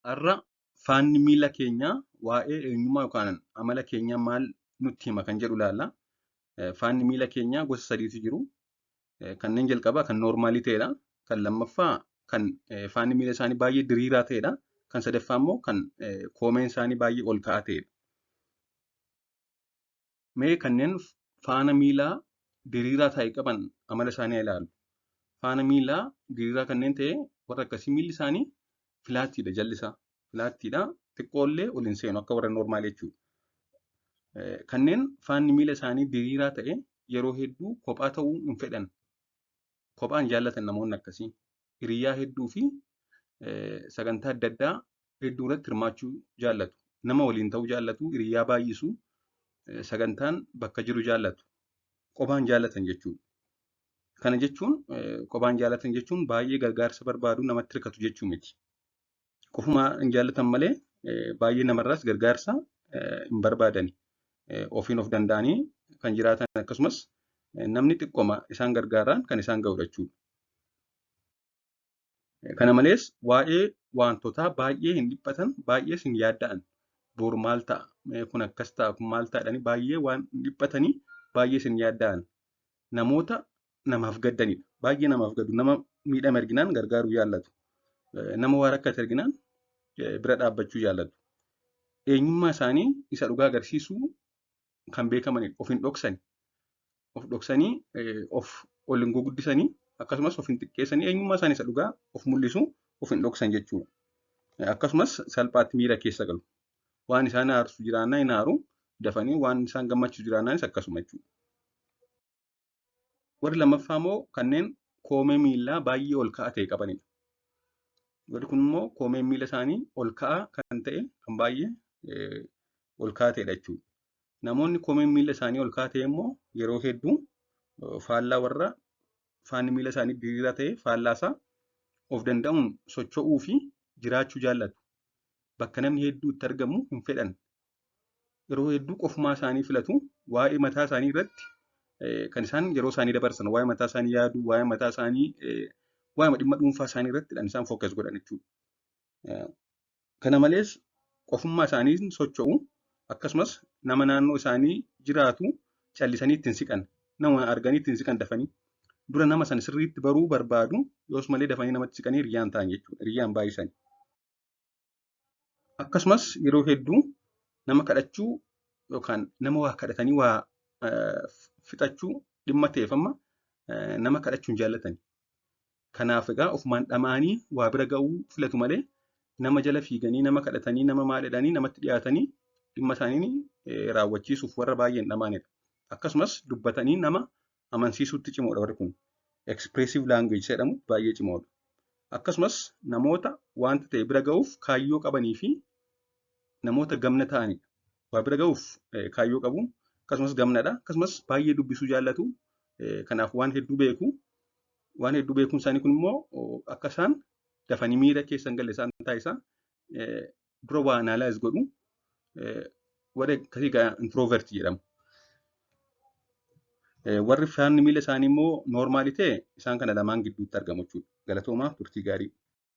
Har'a faanni miila keenyaa waa'ee eenyummaa yookaan amala keenyaa maal nutti hima kan jedhu ilaalla. Faanni miila keenyaa gosa sadiitu jiru. Kanneen jalqabaa kan noormaalii ta'edha. Kan lammaffaa kan faanni miila isaanii baay'ee diriiraa ta'edha. Kan sadaffaa immoo kan koomeen isaanii baay'ee ol ka'aa ta'edha. Mee kanneen faana miilaa diriiraa ta'e qaban amala isaanii haa ilaallu. Faana miilaa diriiraa kanneen ta'e warra akkasii miilli isaanii filaattiidha jalli isaa. Filaattiidha xiqqoollee ol hin seenu akka warra noormaalii jechuudha. Kanneen faanni miila isaanii diriiraa ta'e yeroo hedduu kophaa ta'uu hin fedhan. Kophaa hin jaallatan namoonni akkasii. Hiriyaa hedduu fi sagantaa adda addaa hedduu irratti hirmaachuu jaallatu. Nama waliin ta'uu jaallatu, hiriyaa baay'isu, sagantaan bakka jiru jaallatu. Kophaa hin jaallatan jechuudha. Kana jechuun kophaa hin jaallatan jechuun baay'ee gargaarsa barbaadu namatti hirkatu jechuu miti. Qofuma hin jaallatan malee baay'ee namarraas gargaarsa hin barbaadani. Ofiin of danda'anii kan jiraatan akkasumas namni xiqqooma isaan gargaaraan kan isaan ga'udha jechuudha. Kana malees waa'ee wantoota baay'ee hin dhiphatan, baay'ees hin yaadda'an. Boru maal ta'a? Kun akkas ta'a, kun maal ta'a jedhanii baay'ee waan dhiphatanii baay'ees hin yaadda'an. Namoota namaaf gaddanidha. Baay'ee namaaf gaddu. Nama miidhame arginaan gargaaruu jaallatu. Nama waa rakkate arginaan bira dhaabbachuu jaallatu. Eenyummaa isaanii isa dhugaa agarsiisuu kan beekamanidha. Of hin dhoksani. Of dhoksanii of ol hin guguddisanii akkasumas of hin xiqqeessanii eenyummaa isaanii isa dhugaa of mul'isu of hin dhoksan jechuudha. Akkasumas salphaatti miira keessa galu. Waan isaan aarsu jiraannaan hin aaru dafanii waan isaan gammachiisu jiraannaanis akkasuma jechuudha. Warri lammaffaa immoo kanneen koomee miillaa baay'ee ol ka'aa ta'e qabanidha. Warri kun immoo koomeen miila isaanii ol ka'aa kan ta'e kan baay'ee ol ka'aa ta'edha jechuudha. Namoonni koomeen miila isaanii ol ka'aa ta'e immoo yeroo hedduu faallaa warra faanni miila isaanii diriiraa ta'e faallaa isaa of danda'uun socho'uu fi jiraachuu jaallatu. Bakka namni hedduu itti argamu hin fedhan. Yeroo hedduu qofumaa isaanii filatu. Waa'ee mataa isaanii irratti kan isaan yeroo isaanii dabarsan waa'ee mataa isaanii yaaduu, waa'ee mataa isaanii waa'ee dhimma dhuunfaa isaanii irratti kan isaan focus godhan jechuudha. Kana malees qofummaa isaaniin socho'u akkasumas nama naannoo isaanii jiraatu callisanii ittiin siqan. Nama arganii ittiin siqan dafanii. Dura nama sana sirriitti baruu barbaadu yoos malee dafanii namatti siqanii hiriyyaan ta'an jechuudha. Hiriyyaan baay'isan. Akkasumas yeroo hedduu nama kadhachuu yookaan nama waa kadhatanii waa fixachuu dhimma ta'eef amma nama kadhachuu hin jaallatani. Kanaaf egaa ofumaan dhama'anii waa bira ga'uu filatu malee nama jala fiiganii nama kadhatanii nama maal jedhanii namatti dhiyaatanii dhimma isaanii raawwachiisuuf warra baay'ee hin dhamaanidha. Akkasumas dubbatanii nama amansiisuutti cimoodha warri kun. Expressive language jedhamu baay'ee cimoodha. Akkasumas namoota wanta ta'e bira ga'uuf kaayyoo qabanii fi namoota gamna ta'anidha. Waa bira ga'uuf kaayyoo qabu akkasumas gamnadha. Akkasumas baay'ee dubbisuu jaallatu. Kanaaf waan hedduu beeku. Waan hedduu beekuun isaanii kun immoo akka isaan dafanii miira keessa hin galle isaan taasisa. Dura waa analyze godhu. Warri akkasii egaa introvert jedhamu. Warri faanni miila isaanii immoo noormaalii ta'e isaan kana lamaan gidduutti argamu jechuudha. Galatoomaa, turtii gaarii.